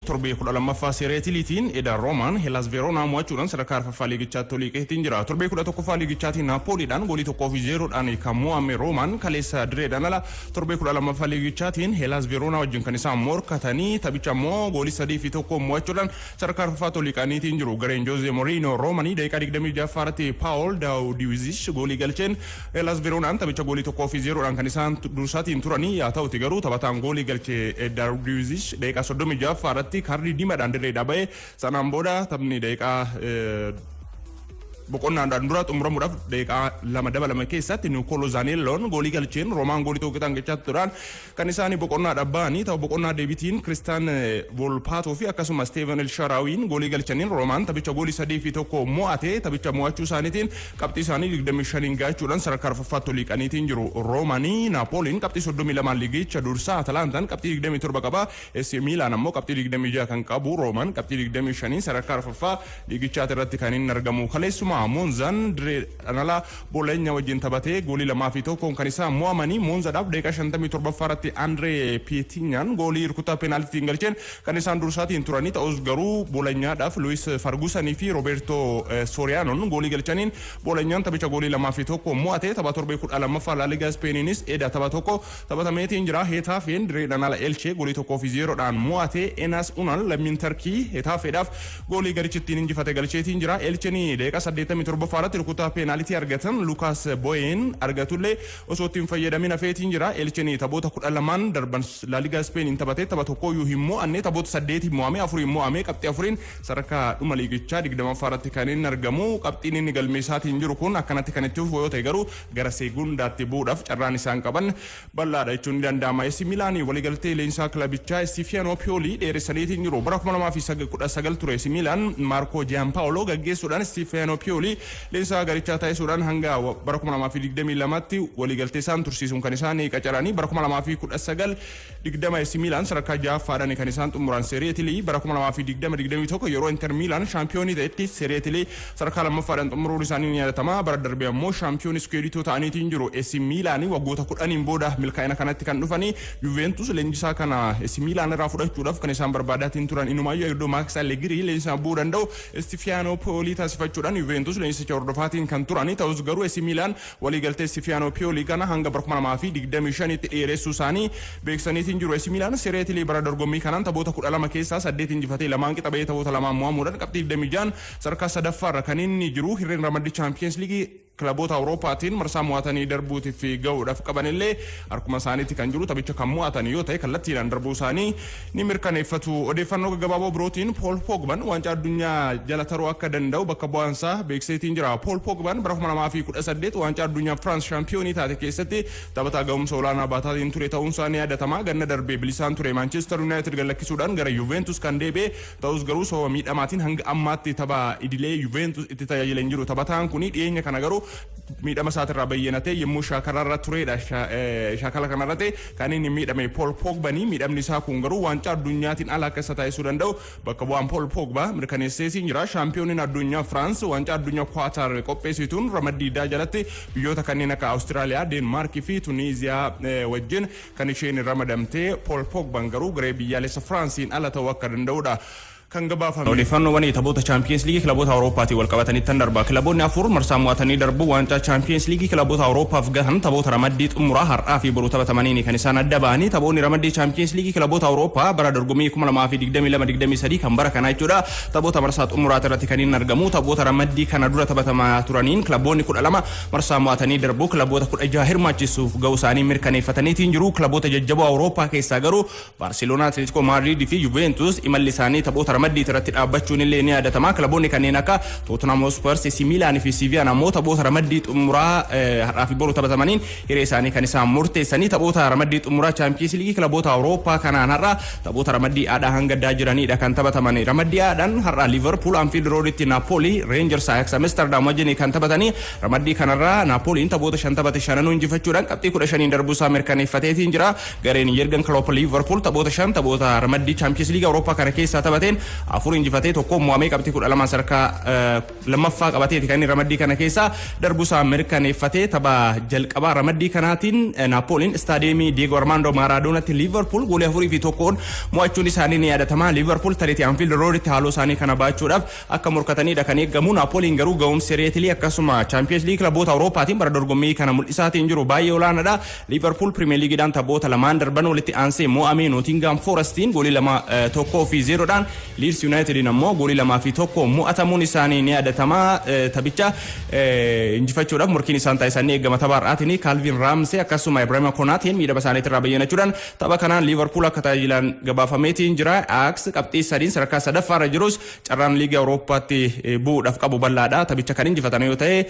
Torbee 12ffaa Seeree Itiliitiin eda Roomaan Heelaas Veeroonaa mo'achuudhaan sadarkaa arfaffaa liigichaatti olii qeetiin jira. Torbee 11ffaa liigichaatiin Naapooliidhaan goolii 1-0dhaan kan mo'ame Roomaan, kaleessa direedhaan ala torbee 12ffaa liigichaatiin Heelaas Veeroonaa wajjin kan isaan morkatanii taphicha immoo goolii 3-1 mo'achuudhaan sadarkaa arfaffaatti olii qaniitiin jiru. Gareen Joozee Moriinoo Roomanii daqiiqaa 26ffaa irratti Paawol Daawudiwizish goolii galcheen Heelaas Veeroonaan taphicha goolii 1-0dhaan kan isaan dursaatiin turanii. Yaa ta'uti garuu taphataan goolii galche Daawudiwizish daqiiqaa 36ffaa irratti kaardii diimaadhaan dirreedhaa ba'e. Sanaan booda taphni daqiiqaa boqonnaadhaan dura xumuramuudhaaf daqiiqaa 2 dabalame keessatti Niikooloo Zaanelloon goolii galcheen Roomaan goolii 1 qixaan galchaa turan kan isaanii boqonnaadhaaf ba'anii. Tapha boqonnaa deebitiin Kiristaan Volpaatoo fi akkasuma Steven Elsharawiin goolii galchaniin Roomaan taphicha goolii 3-1 mo'ate. Taphicha mo'achuu isaaniitiin qabxii isaanii 25 gaachuudhaan sadarkaa arfaffaatti olii qaniitiin jiru. Roomanii Naapooliin qabxii 32 liigicha dursaa, Atalantaan qabxii 27 qaba. AC Miilaan ammoo qabxii 26 kan qabu, Roomaan qabxii 25 sadarkaa arfaffaa liigichaati irratti kan inni argamu. Kaleessuma Moonzaan diree ala Bologna wajjin taphatee goolii 2-1 kan isaan mo'amanii. Moonzaadhaaf daqiiqaa 57ffaa irratti Andree Pietinyaan goolii rukutaa peenaaltiitiin galcheen kan isaan dursaatiin turanii. Ta'us garuu Bolognaadhaaf Luis Fargusanii fi Roberto Sorianoon goolii galchaniin Bolognaan taphicha goolii 2-1 mo'ate. Tapha torbee 12ffaa La Liga Ispeeniinis eda tapha tokko taphatameetiin jira. Heetaafeen direedhaan ala Elchee goolii 1-0dhaan mo'ate. Enas Unal, lammiin Tarkii, Heetaafeedhaaf goolii garichi ittiin injifate galcheetiin jira. Elcheen daqiiqaa 87ffaa irratti rukutaa peenaalitii argatan Lukaas Boyeen argatullee osoo ittiin fayyadamin hafeetiin jira. Elcheen taphoota 12n darban La Liga Ispeeniin taphatee tapha tokkooyyuu hin mo'anne. Taphoota saddeetiin mo'ame, afuriin mo'ame, qabxii 4n sadarkaa dhuma liigichaa 20ffaa irratti kan inni argamu. Qabxiin inni galmeessaatiin jiru kun akkanatti kan itti fufu yoo ta'e garuu gara Seegundaatti bu'uudhaaf carraan isaan qaban bal'aadha jechuun ni danda'ama. AC Milaan waliigaltee leenjisaa kilabichaa Stefano Pioli dheeressaniitiin jiru. Bara 2019 ture AC Milaan Marco Giampaolo gaggeessuudhaan Stefano Pioli leenjisaa garichaa taasisuudhaan hanga bara 2022tti waliigaltee isaan tursiisuun kan isaan qacaranii. Bara 2019 20 AC Milaan sadarkaa ja'affaadhaan kan isaan xumuran Serie Itilii. Bara 2020 21 yeroo Inter Milaan shaampiyoonii ta'etti Serie Itilii sadarkaa lammaffaadhaan xumuruun isaanii ni yaadatama. Bara darbe ammoo shaampiyoonii Scudetto ta'aniitiin jiru. AC Milaan waggoota 10n booda milkaa'ina kanatti kan dhufanii. Juventus leenjisaa kana AC Milaan irraa fudhachuudhaaf kan isaan barbaadaatiin turan. Inumaayyuu iddoo Max Allegri leenjisaa bu'uu danda'u Stefano Pioli taasifachuudhaan Juventus leenjisicha hordofaatiin kan turanii. Ta'us garuu AC Milaan waliigaltee Stefano Pioli kana hanga bara 2025tti dheeressuu isaanii beeksisaniitiin jiru. AC Milaan Serie Itilii bara dorgommii kanaan taphoota 12 keessaa saddeet injifatee, lamaan qixa bahee, taphoota lamaan mo'amuudhaan qabxii 26 sadarkaa sadaffaarra kan inni jiru. Hirreen ramaddii Champions League kilaboota Awurooppaatiin marsaa mo'atanii darbuutiif gahuudhaaf qabanillee harkuma isaaniitti kan jiru. Taphicha kan mo'atan yoo ta'e kallattiidhaan darbuu isaanii ni mirkaneeffatu. Odeeffannoo gaggabaaboo birootiin Pool Pogban waancaa addunyaa jala taruu akka danda'u bakka bu'aansaa beeksiseetiin jira. Pool Pogban bara 2018 waancaa addunyaa Firaans shaampiyoonii taate keessatti taphataa ga'umsa olaanaa baataatiin ture ta'uunsaa ni yaadatama. Ganna darbee bilisaan ture Manchester United gallakkisuudhaan gara Juventus kan deebi'e. Ta'us garuu sababa miidhamaatiin hanga ammaatti tapha idilee Juventus itti tajaajila hin jiru. Taphataan kun dhiyeenya kana garuu miidhama isaatirraa bayyanatee yommuu shaakalarra turedha. Shaakala kanarratti kan inni miidhame Paul Pogbani. Miidhamni isaa kun garuu waancaa addunyaatiin ala akka isa taasisuu danda'u bakka bu'aan Paul Pogba mirkaneesseetiin jira. Shaampiyooniin addunyaa Firaans waancaa addunyaa Kwaatar qopheessituun ramaddii daa jalatti biyyoota kanneen akka Awustiraaliyaa, Deenmaarkii fi Tuniiziyaa wajjin kan isheen ramadamte. Paul Pogban garuu garee biyyaalessa Firaansiin ala ta'uu akka danda'udha kan gabaafame. Odeeffannoowwan taphoota Champions League kilaboota Awurooppaatiin wal qabatanitti darba. Kilaboonni afur marsaa mo'atanii darbu waancaa Champions League kilaboota Awurooppaaf gahan taphoota ramaddii xumuraa har'aa fi boruu taphatamaniin kan isaan adda ba'anii. Taphoonni ramaddii Champions League kilaboota Awurooppaa bara dorgommii 2022-23 kan bara kanaa jechuudha. Taphoota marsaa xumuraa irratti kan inni argamu. Taphoota ramaddii kana dura taphatamaa turaniin kilaboonni 12 marsaa mo'atanii darbu kilaboota 16 hirmaachisuuf ga'uu isaanii mirkaneeffataniitiin jiru. Kilaboota jajjaboo Awurooppaa keessaa garuu Baarseloonaa, Atletico Madrid fi Juventus imalli isaanii taphoota ramaddii irratti dhaabbachuun illee ni yaadatama. Kilaboonni kanneen akka Tottenham Hotspur, AC Milan fi Sevilla ammoo taphoota ramaddii xumuraa har'aa fi boru taphatamaniin hiree isaanii kan isaan murteessanii. Taphoota ramaddii xumuraa Champions League kilaboota Awurooppaa kanaan har'a taphoota ramaddii A'dhaa hanga D jiranidha kan taphataman. Ramaddii A'dhaan har'a Liverpool Anfield Roaditti Napoli, Rangers, Ajax Amsterdam wajjin kan taphatanii. Ramaddii kanarraa Napoliin taphoota shan taphate shananuu injifachuudhaan qabxii 15 darbuu isaa mirkaneeffateetiin jira. Gareen Jurgen Klopp Liverpool taphoota shan taphoota ramaddii Champions League Awurooppaa kana keessaa taphateen 4 injifatee 1 mo'amee qabxii 12 sadarkaa lammaffaa qabateeti kan inni ramaddii kana keessa darbuusaa mirkaneeffatee. Tapha jalqabaa ramaddii kanaatiin Naapooliin istaadiyeemii Diego Armando Maradonatti Liverpool goolii 4-1 mo'achuun isaanii ni yaadatama. Liverpool tariitii Anfield Roaditti haaloo isaanii kana baachuudhaaf akka morkatanidha kan eegamu. Naapooliin garuu ga'umsa Serie A akkasuma Champions League kilaboota Awurooppaatiin bara dorgommii kana mul'isaatiin jiru baay'ee olaanaadha. Liverpool Premier Leagueidhaan taphoota lamaan darban walitti aansee mo'amee, Nottingham Forestiin goolii 2, 1 fi 0dhaan, Leeds Unitediin ammoo goolii 2 fi 1 mo'atamuun isaanii ni yaadatama. Taphicha injifachuudhaaf morkiin isaan taasisan ni eegama. Tapha har'aatiin Calvin Ramsey akkasuma Ibrahima Konaateen miidhama isaaniitirraa bayyanachuudhaan tapha kanaan Liverpool akka tajaajilan gabaafameetiin jira. Ajax qabxii 3n sadarkaa sadaffaarra jirus carraan liiga Awurooppaatti bu'uudhaaf qabu bal'aadha. Taphicha kan injifatan yoo ta'e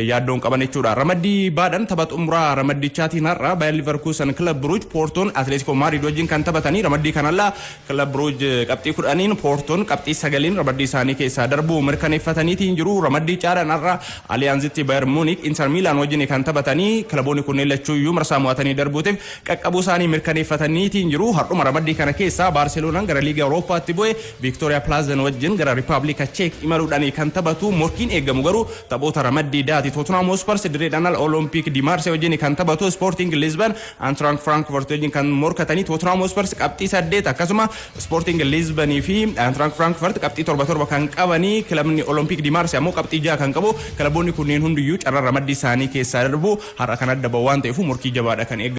yaaddoon qaban jechuudha. Ramaddii baadhan tapha xumuraa ramaddichaatiin har'a Bayer Leverkusen, Club Brugge, Portoon Atletico Madrid wajjin kan taphatanii. Ramaddii kanallaa Club Brugge qabxii 10n, Portoon qabxii 9n ramaddii isaanii keessaa darbuu mirkaneeffataniitiin jiru. Ramaddii caadhaan har'a Aliyaanzitti Bayern Munich Inter Milan wajjin kan taphatanii, kilaboonni kunneen lachuu iyyuu marsaa mo'atanii darbuutiif qaqqabuu isaanii mirkaneeffataniitiin jiru. Har'uma ramaddii kana keessaa Baarseloonaan gara liiga Awurooppaatti bu'e Victoria Plzen wajjin gara Rippaabilika Cheek imaluudhaan kan taphatu. Morkiin eegamu garuu taphoota ramaddii daati. Tottenham Hotspur dirreedhaan ala Olympique de Marseille wajjin kan taphatu, Sporting Lisbon Eintracht Frankfurt wajjin kan morkatanii. Tottenham Hotspur qabxii 8, akkasuma Sporting Lisbon fi Eintracht Frankfurt qabxii 7 7 kan qabanii, kilabni Olympique de Marseille ammoo qabxii 6 kan qabu. Kilaboonni kunneen hundiyyuu carraa ramaddii isaanii keessaa darbu har'a kan adda bahu waan ta'eef morkii jabaadha kan eegamu.